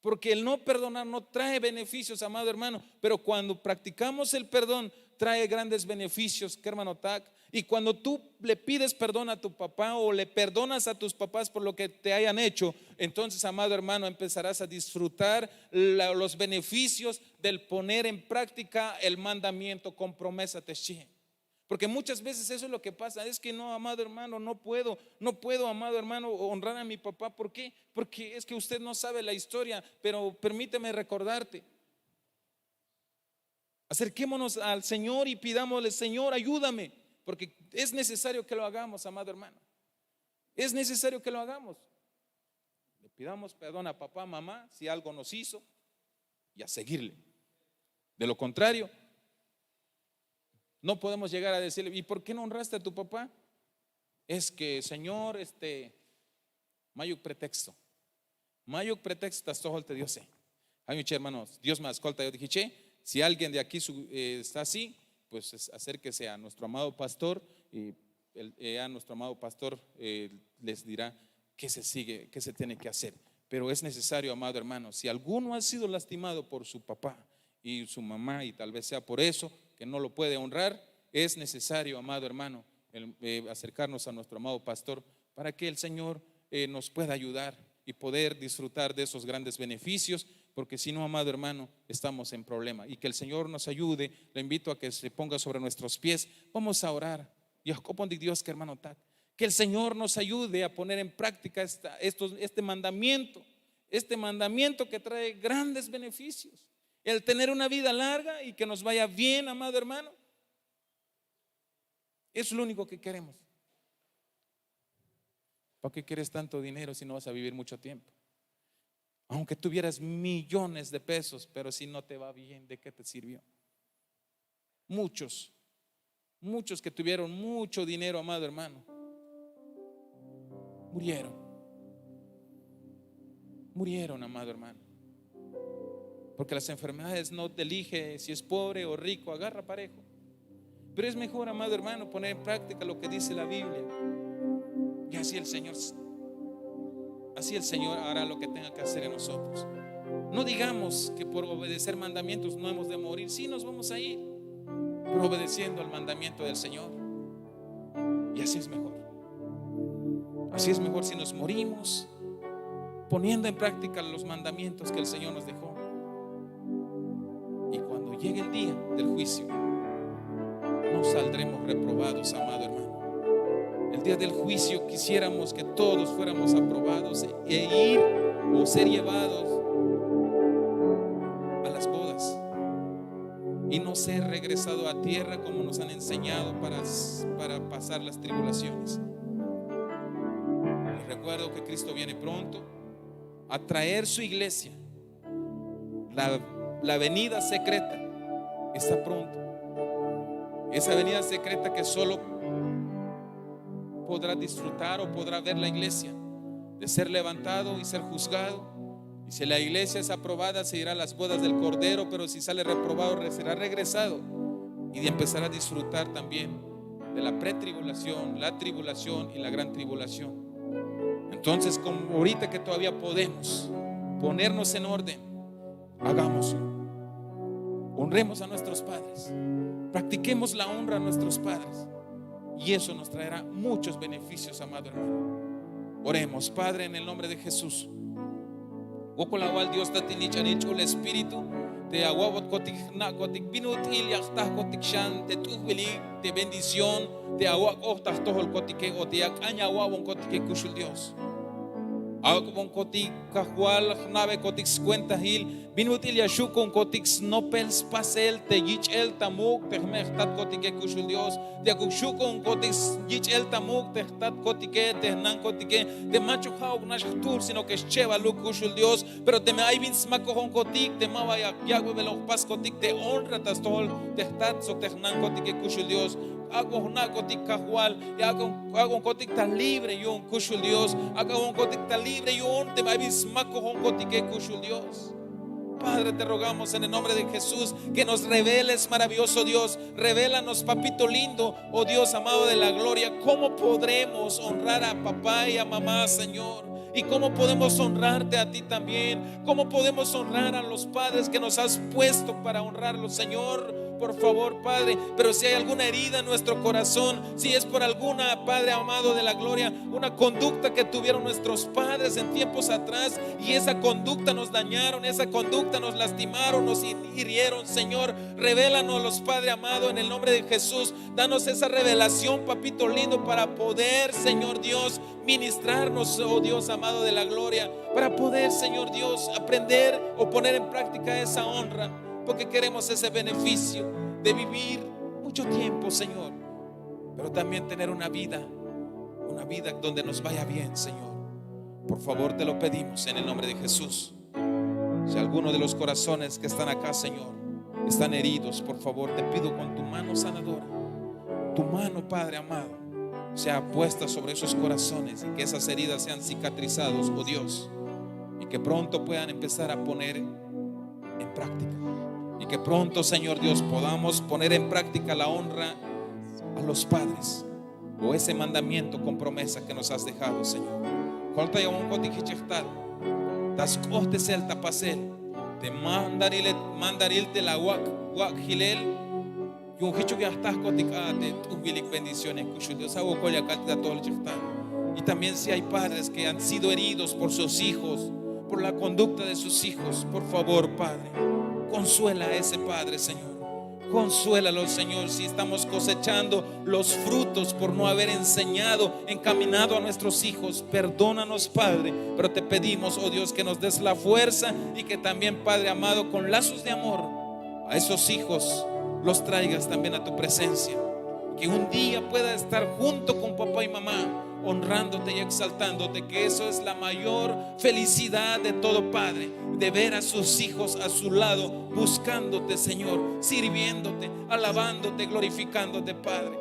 Porque el no perdonar no trae beneficios, amado hermano, pero cuando practicamos el perdón, trae grandes beneficios, kermanotak. Y cuando tú le pides perdón a tu papá o le perdonas a tus papás por lo que te hayan hecho, entonces, amado hermano, empezarás a disfrutar la- los beneficios del poner en práctica el mandamiento con promesa te xchihe. Porque muchas veces eso es lo que pasa. Es que no, amado hermano, no puedo, no puedo, amado hermano, honrar a mi papá. ¿Por qué? Porque es que usted no sabe la historia, pero permíteme recordarte. Acerquémonos al Señor y pidámosle, Señor, ayúdame, porque es necesario que lo hagamos, amado hermano. Es necesario que lo hagamos. Le pidamos perdón a papá, mamá, si algo nos hizo, y a seguirle. De lo contrario, No podemos llegar a decirle: "¿Y por qué no honraste a tu papá?". Es que, Señor, este, mayuk pretexto. Mayuk pretexto ta stojol te Diose. Ay, muchos hermanos, Dios me escolta, yo dije, che, si alguien de aquí su- eh, está así, pues es- acérquese a nuestro amado pastor y el- eh, a nuestro amado pastor eh, les dirá qué se sigue, qué se tiene que hacer. Pero es necesario, amado hermano, si alguno ha sido lastimado por su papá y su mamá, y tal vez sea por eso que no lo puede honrar, es necesario, amado hermano, el- eh, acercarnos a nuestro amado pastor para que el Señor eh, nos pueda ayudar y poder disfrutar de esos grandes beneficios, porque si no, amado hermano, estamos en problema. Y que el Señor nos ayude. Le invito a que se ponga sobre nuestros pies. Vamos a orar. Y a Dios, que hermano, que el Señor nos ayude a poner en práctica esta- estos- este mandamiento, este mandamiento que trae grandes beneficios. El tener una vida larga y que nos vaya bien, amado hermano, es lo único que queremos. ¿Para qué quieres tanto dinero si no vas a vivir mucho tiempo? Aunque tuvieras millones de pesos, pero si no te va bien, ¿de qué te sirvió? Muchos, muchos que tuvieron mucho dinero, amado hermano, murieron. Murieron, amado hermano. Porque las enfermedades no te elige si es pobre o rico, agarra parejo. Pero es mejor, amado hermano, poner en práctica lo que dice la Biblia. Y así el Señor, así el Señor hará lo que tenga que hacer en nosotros. No digamos que por obedecer mandamientos no hemos de morir. Sí, nos vamos a ir, pero obedeciendo al mandamiento del Señor. Y así es mejor. Así es mejor si nos morimos poniendo en práctica los mandamientos que el Señor nos dejó. Y cuando llegue el día del juicio, no saldremos reprobados, amado hermano. El día del juicio quisiéramos que todos fuéramos aprobados e ir o ser llevados a las bodas y no ser regresado a tierra como nos han enseñado para, para pasar las tribulaciones. Les recuerdo que Cristo viene pronto a traer su iglesia. La, la venida secreta está pronto. Esa venida secreta que solo podrá disfrutar o podrá ver la iglesia de ser levantado y ser juzgado. Y si la iglesia es aprobada, se irá a las bodas del Cordero, pero si sale reprobado, re- será regresado y empezará a disfrutar también de la pretribulación, la tribulación y la gran tribulación. Entonces, como ahorita que todavía podemos ponernos en orden, hagámoslo. Honremos a nuestros padres, practiquemos la honra a nuestros padres y eso nos traerá muchos beneficios, amado hermano. Oremos. Padre, en el nombre de Jesús, wokol awal Dios ta tin ich'anil ch'ul espíritu, te awa'botkotik jna'kotik bin ut'il ya jtajkotik xan te t'ujbilik, te bendición, te awak'oj ta jtojolkotike o te ya k'an ya awa'bonkotike, kuxul Dios. Ak'bonkotik Kajwal, jna'bekotik skuentahil bin ut'il ya xu' ku'unkotik snopel spasel te yich'el ta muk' te jme' jtatkotike, kuxul Dios. Te yakuk xu' ku'unkotik yich'el ta muk' te jtatkotike, te jnankotike, te machuk ja'uk nax jtuhl, sino que xchebaluk, kuxul Dios. Pero teme ay bin smakojonkotik, te ma ba ya yak'bebelon jpaskotik te honra ta stojol te jtat sok te jnankotike, kuxul Dios. Ak'bon jna'kotik Kajwal, y ak'bon ak'bonkotik ta libre yu'un, kuxul Dios. Ak'bonkotik ta libre yu'un teme ay bin smakojonkotike, kuxul Dios. Padre, te rogamos en el nombre de Jesús que nos reveles, maravilloso Dios. Revélanos, papito lindo, oh Dios amado de la gloria, cómo podremos honrar a papá y a mamá, Señor. Y cómo podemos honrarte a ti también. Cómo podemos honrar a los padres que nos has puesto para honrarlos, Señor. Por favor, Padre. Pero si hay alguna herida en nuestro corazón, si es por alguna, Padre amado de la gloria, una conducta que tuvieron nuestros padres en tiempos atrás, y esa conducta nos dañaron, esa conducta nos lastimaron, nos hirieron, Señor, revélanos, Padre amado, en el nombre de Jesús. Danos esa revelación, papito lindo, para poder, Señor Dios, ministrarnos, oh Dios amado de la gloria, para poder, Señor Dios, aprender o poner en práctica esa honra, porque queremos ese beneficio de vivir mucho tiempo, Señor, pero también tener una vida, una vida donde nos vaya bien, Señor. Por favor, te lo pedimos en el nombre de Jesús. Si alguno de los corazones que están acá, Señor, están heridos, por favor, te pido con tu mano sanadora, tu mano, Padre amado, sea puesta sobre esos corazones y que esas heridas sean cicatrizados, oh Dios, y que pronto puedan empezar a poner en práctica. Y que pronto, Señor Dios, podamos poner en práctica la honra a los padres, o ese mandamiento con promesa que nos has dejado, Señor. Koltayawonk'otik jich jtat ta sk'ohtesel ta pasel te mandarile, mandaril te la wak', wak' jilel. Yu'un jichuk ya jtajk'otik a te t'ujbilik bendición en kuxul Dios. Awokol ya kaltik ta tojol jich jtat. Y también si hay padres que han sido heridos por sus hijos, por la conducta de sus hijos, por favor, Padre, consuela a ese padre, Señor. Consuélalo, Señor. Si estamos cosechando los frutos por no haber enseñado, encaminado a nuestros hijos, perdónanos, Padre. Pero te pedimos, oh Dios, que nos des la fuerza y que también, Padre amado, con lazos de amor a esos hijos los traigas también a tu presencia. Que un día pueda estar junto con papá y mamá, honrándote y exaltándote, que eso es la mayor felicidad de todo padre, de ver a sus hijos a su lado, buscándote, Señor, sirviéndote, alabándote, glorificándote, Padre.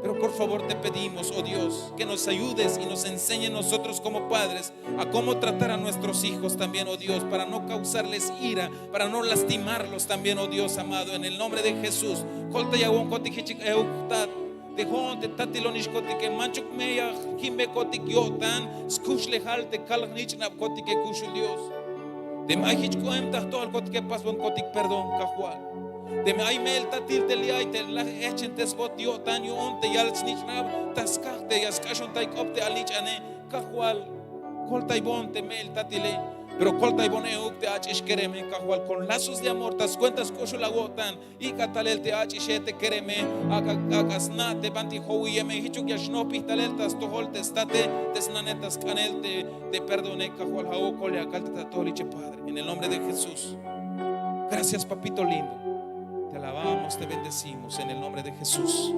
Pero por favor te pedimos, oh Dios, que nos ayudes y nos enseñe nosotros como padres a cómo tratar a nuestros hijos también, oh Dios, para no causarles ira, para no lastimarlos también, oh Dios amado, en el nombre de Jesús. Koltayawonk'otik jich euk jtat. Te jo'on te tatilonixk'otike manchuk me ya jimbekotik yo'tan skuxlejal te kal-jnich'nabk'otike kuxul Dios. Teme ay jich k'oem ta jtojolk'otike pasbonkotik perdón, Kajwal. Teme ay me'il tatil te li' ay te laj ejchentesbot yo'tan yu'un te yal snich'nab ta skaj te ya sk'axontay k'op te alnich'ane, Kajwal, koltaybon te me'il tatile. Pero koltaybon euk te ach'ix kereme, Kajwal, con lazos de amor ta skuenta sk'uxul awo'tan. Ik'a talel te ach'ixe te kereme, ak'a, ak'a sna' te banti jowiyeme, jichuk ya xnojpij talel ta stojol te state, te snane, ta sk'anel te, te perdone, Kajwal, awokol ya kaltik ta tojol iche, Padre, en el nombre de Jesús. Gracias, papito lindo. Te alabamos, te bendecimos en el nombre de Jesús.